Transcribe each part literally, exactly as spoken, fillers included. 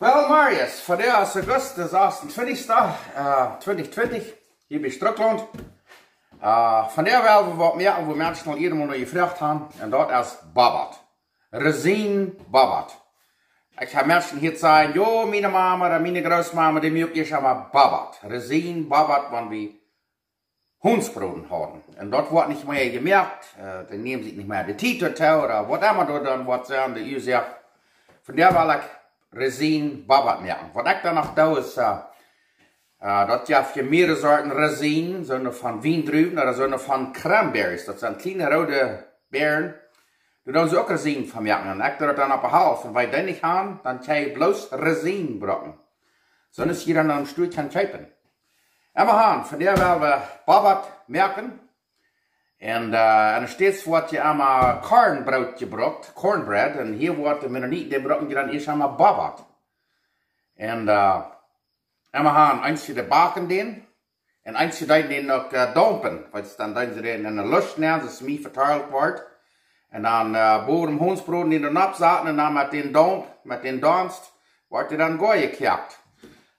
Well, Marius, vondoag es August de sasuntwintichste, äh, twintich twintich, hia bie Strucklaunt. Äh, vondoag well wie waut moaken, wua Menschen aul eenjemol no jefroagt haben, un daut es Bobat. Resien Bobat. Ekj hab Menschen hia sajen: "Jo, miene Mama ooda miene Grootmama, dee muak ieescht emol Bobat. Resien Bobat, wan wie Hundsbroden hauden." Un daut woat nich mea jemoakt. Äh, dee nämen sikj nich mea de Tiet doatoo ooda waut emma doa dan woat sennen, de Uasoak. Vondoag well ekj Resien Bobat moaken. Waut ekj dan noch doo es, äh, äh, daut jeft je mearere Sorten Resien, soone von Wiendruwen ooda soone von Cranberries. Daut sent kjliene roode Bearen. Doa doonen see uk Resien von moaken. Un ekj doo daut dan opp de Halft. Un wan dee nich haben, dan kjenn jie bloos Resien brucken. Soone es hia dan aum Stua kjeepen. Emma han, vondoag well wie Bobat moaken. Un, äh, enne States woat je emma Kornbroot jebrukt, cornbread. Un hia woat de Mennoniten, dee brucken je dan ieescht emol Bobat. Un, äh, emma han, eent fa de Backen dän. Un eent fa dee, dee noch, äh, daumpen. Wiels dan doonen see dän enne Lusch nenn, soo aus mie vetrailt woat. Un dan, äh, bowen Hundsbroden dän dan oppsaten un dan met dän Daump, met dän Donst, woat dee dan goa jekoakt.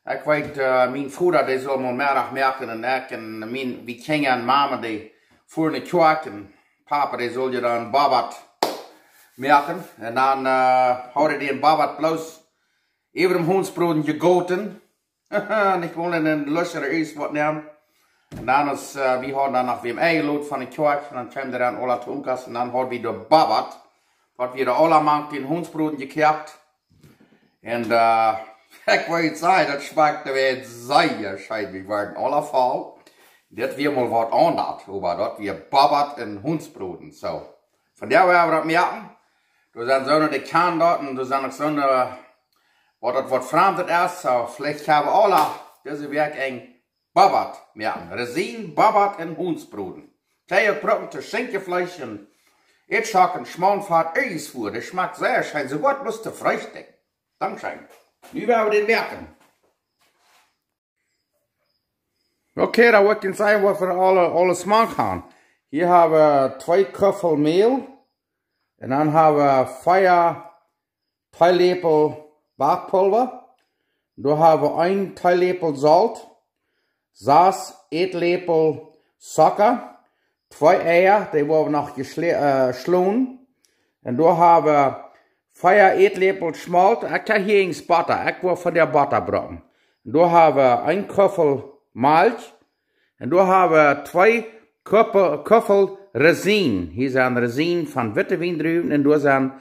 Ekj weet, äh, mien Voda, dee sull mol Meddach moaken un ekj un mien, wie Kjinja un Mama, dee fuaren no de Kjoakj un Papa, dee sull je dan Bobat moaken. Un dan, äh, haud hee dän Bobat bloos äwa dän Hundsbroden jegoten. Nich mol enne Lusch ooda irjent waut nämen. Un dan es, äh, wie hauden dan noch wäm enjelot von de Kjoakj, un dan kjeemen dee dan aula to ons, un dan haud wie de Bobat, waut wie de aula mank dän Hundsbroden jekoakt. Un, äh, ekj well sajen, daut schmakjt wada sea scheen. Wie wieren aula voll. Dit wia mol waut aundasch, oba daut wia Bobat un Hundsbroden. Soo. Vondoag woa wie daut moaken. Doa sent soone, dee kjanen daut, un doa sent uk soone, waut daut waut Framdet es. Soo, veleicht kjenn wie aula dise Wäakj een Bobat moaken. Resien Bobat un Hundsbroden. Kjenn jie uk brucken to Schinkjefleesch un Eadschock un Schmauntfat, irjent waut. Daut schmakjt sea scheen, soogoa bloos to Freestikj. Dankscheen. Nu woa wie dän moaken. Okay, dan woa ekj junt sajen, waut wie aula, aules mank haben. Hia hab wie twee Kuffel Mäl. Un dan hab wie vea Teeläpel Backpulwa. Dan hab wie een Teeläpel Solt, sas Ätläpel Zocka, twee Eia, dee woa wie noch jeschle-, äh, schlonen. Un dan hab wie vea Ätläpel Schmolt. Ekj hab hia ieescht Botta. Ekj woa von de Botta brucken. Un dan hab wie een Kuffel Malkj. Un dan hab wie twee Kuffel, Kuffel Resien. Hia sent Resien von witte Wiendruwen. Un doa sent,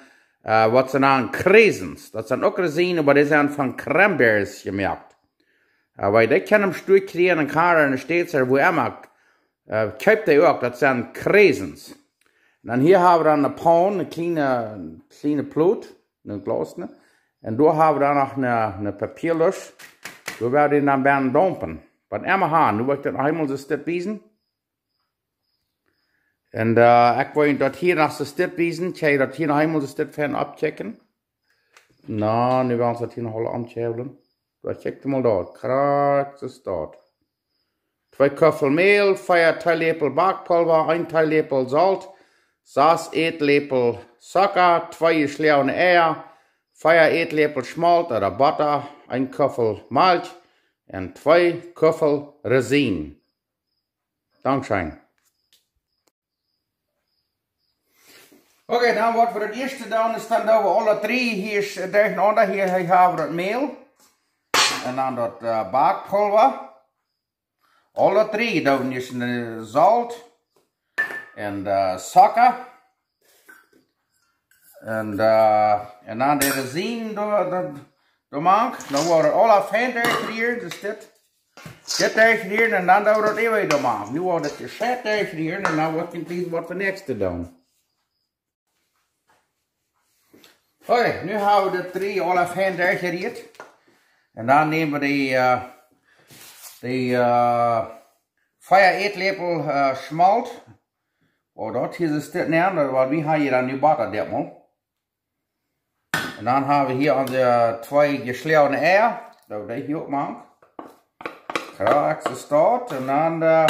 äh, waut see nanen Craisins. Daut sent uk Resien, oba dee sent von Cranberries jemoakt. Äh, wan jie dee kjennen em Stua kjrieen, en Canada, enne States, ooda wua emma, äh, kjeept dee uk, daut sent Craisins. Un dan hia hab wie dan eene Paun, eene kjliene, kjliene Plot, een Glaus, nä? Un doa hab wie dan noch eene, eene Papialusch. Doa woa wie dän dan bennen daumpen. Waut emma han, nu woa ekj daut noch eemol soo dit wiesen. Un, äh, ekj woa daut hia noch soo dit wiesen. Kjenn jie daut hia noch eemol soo dit fein oppkjikjen? Na, nu woa wie daut hia noch aula aunhoolen. Daut kjikjt mol doa. Krakjt soo daut. Twee Kuffel Mäl, vea Teeläpel Backpulwa, een Teeläpel Solt, sas Ätläpel Zocka, twee jeschlagene Eia, vea Ätläpel Schmolt ooda Botta, een Kuffel Malkj un twee Kuffel Resien. Dankscheen. Okay, dan waut wie daut ieeschte doonen es, dan doo wie aule dree hia, äh, derchenaunda. Hia, hia hab wie daut Mäl. Un dan daut, äh, Backpulwa. Aule dree doo wie ieescht, äh, Solt un, äh, Zocka. Un, äh, un dan de Resien doa, doa, doa mank. Dan woa wie aula fein derchrieren, soo dit. Dit derchrieren un dan doo wie daut äwa doa mank. Nu woa wie daut jescheit derchrieren un dan woa wie wiesen, waut wie näakjst doonen. Okay, nu hab wie daut dree aula fein derchjerieet. Un dan näm wie dee, äh, dee, äh, vea Ätläpel, äh, Schmolt. Oh, daut hia es dit, nä, daut, waut wie haben hia dan nu Botta, dit mol. Un dan hab wie hia onse twee jeschlagene Eia. Daut doo wie hia uk mank. Krakjt soo daut. Un dan, äh,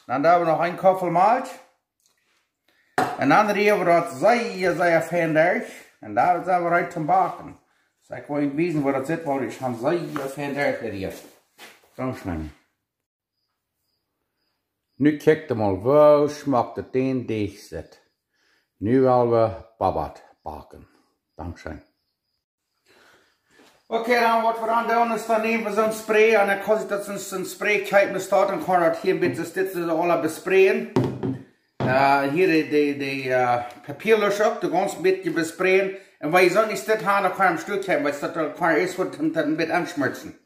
dan doo wie noch een Kuffel Malkj. Un dan rieren wie daut sea, sea fein derch. Un dan sent wie reed toom backen. Ekj woa junt wiesen, woo daut sitt, woa ekj schon sea fein derchjerieet. Dankscheen. Nu kjikjt mol, woo schmock daut dän Deech sitt. Nu well wie Bobbahts backen. Dankscheen. Okay, dan waut wie dan doonen es, dan näm wie soon Spray un dan kaust du daut soon, soon Spray kjeepen, daut staut, dan kaun daut hia een bät, dit soo aula besprayen. Äh, hia de, de, de, äh, Papia uk, daut gaunz een bät besprayen. Un wan jie soon nich dit haben, dan kaun jie een Stekj haben, wiels daut kaun jie ieescht waut een, een bät aunschmurzen.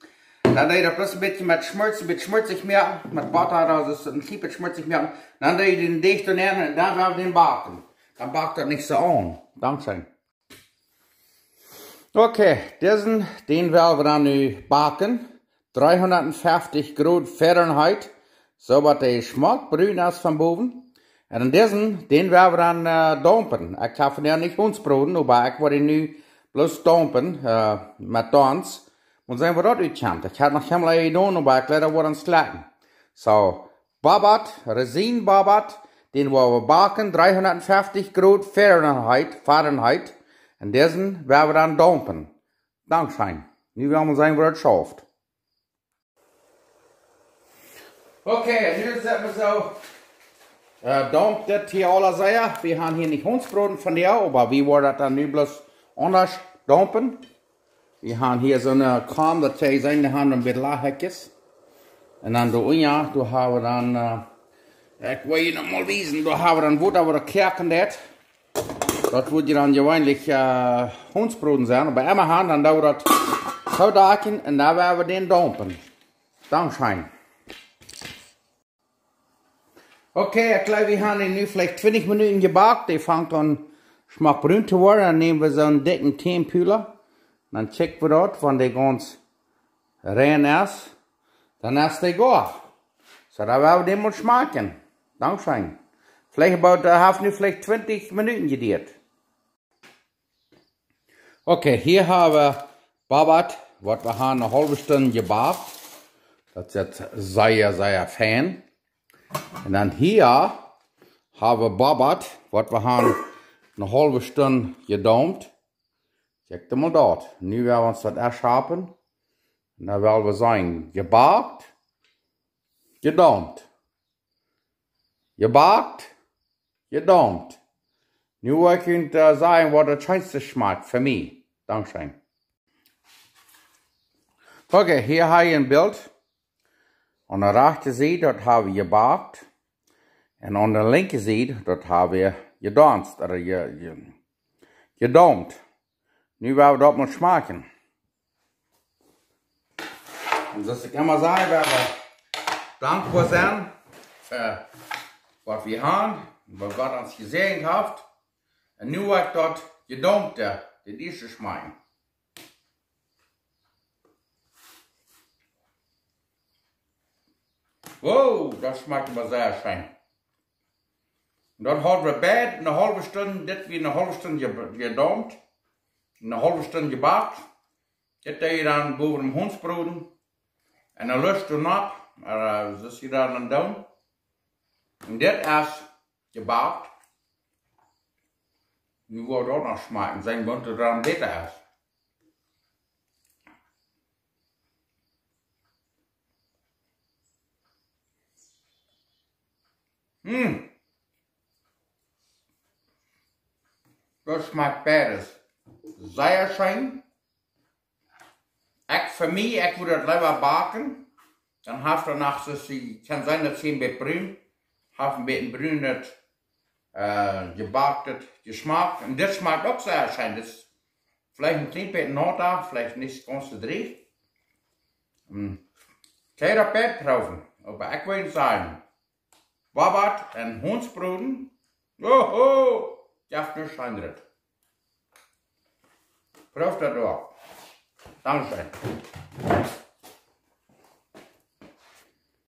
Dan deist du daut bloos een bät met schmurzen, een bät schmurzich moaken, met Botta, daut es een kjlien bät schmurzich moaken. Dan deist du dän Deech doa nenn un dan woa wie dän backen. Dan backt daut nich soo aun. Dankscheen. Okay, disen, dän well wie dan nu backen. Dreehundatfeftich Grod Fahrenheit. Soo daut dee schmock brun es von bowen. Un disen, dän well wie dan, äh, daumpen. Ekj hab vondoag nich Hondsbroden, oba ekj woa dän nu bloos daumpen, äh, met Dons. Mott seenen, woo daut utkjemt. Ekj hab noch kjeenmol jedonen, oba ekj leet daut woaren schmakjen. Soo, Bobbahts, Rosinen Bobbahts, dän woa wie backen, dreehundatfeftich Grod Fahrenheit, Fahrenheit. Un disen woa wie dan daumpen. Dankscheen. Nu well wie seenen, woo daut schauft. Okay, nu sent wie soo, äh, daumpt daut hia aula sea. Wie haben hia nich Hondsbroden vondoag, oba wie woaren daut dan nu bloos aundasch daumpen. Wie haben hia soone Kom, daut jie seenen, dee haben een bät Lachekjes. Un dan doa unja, doa haben wie dan, äh, ekj woa junt noch mol wiesen, doa haben wie dan Wota, waut kjäakjen deit. Daut woat hia dan jeweenlich, äh, Hondsbroden sennen, oba emma han, dan doo wie daut soo dakjen un dan woa wie dän daumpen. Dankscheen. Okay, ekj jleew, wie haben dän nu veleicht twintich Minuten jebackt. Dee fangt aun schmock brun to woaren. Dan näm wie soon dikjen Teepula. Dan kjikj wie daut, wan dee gaunz rein es. Dan es dee goa. Soo, dan woa wie dän mol schmakjen. Dankscheen. Veleicht about, äh, haft nu veleicht twintich Minuten jeduat. Okay, hia haben wie Bobbahts, waut wie haben eene haulwe Stund jebackt. Daut sitt sea, sea fein. Un dan hia haben wie Bobbahts, waut wie haben eene haulwe Stund jedaumpt. Kjikj mol daut. Nu woa wie ons daut ieescht schapen. Un dan well wie seenen, jebackt, jedaumpt. Jebackt, jedaumpt. Nu woa ekj junt, äh, sajen, waut daut scheenste schmakjt fa mie. Dankscheen. Okay, hia hab jie een Bilt. Aun de rajchte Sied, daut haben wie jebackt. Un aun de linkje Sied, daut haben wie jedonst, ooda je, je, jedaumpt. Nu woa wie daut mol schmakjen. Un soo aus ekj emma saj, wie woaren dankboa sennen fa waut wie haben, waut Gott ons jesäajent haft. Un nu woa ekj daut Jedaumpte, äh, dän ieeschten schmakjen. Wow, daut schmakjt oba sea scheen. Daut haud wie bie eene haulwe Stund, dit wia eene haulwe Stund je-, jedaumpt, eene haulwe Stund jebackt. Dit deed wie dan bowen em Hondsbroden. Un dan luscht et opp, äh, soo aus jie daut dan doonen. Un dit es jebackt. Nu woat daut noch schmakjen, seenen, waut et dan bäta es. Hm. Daut schmakjt beides sea scheen. Ekj, fa mie, ekj wudd daut leewa backen. Dan haft et noch, soo aus jie kjennen seenen, daut es een bät brun. Haft een bät brunet, äh, jebacktet Jeschmack. Un dit schmakjt uk sea scheen. Dit es veleicht een kjlien bät nauta, veleicht nich gaunz soo drieech. Hm. Kjenn jie daut bie proowen. Oba ekj well sajen, Bobbahts un Hondsbroden. Oho, jeft nuscht aundret. Proowt daut doa. Dankscheen.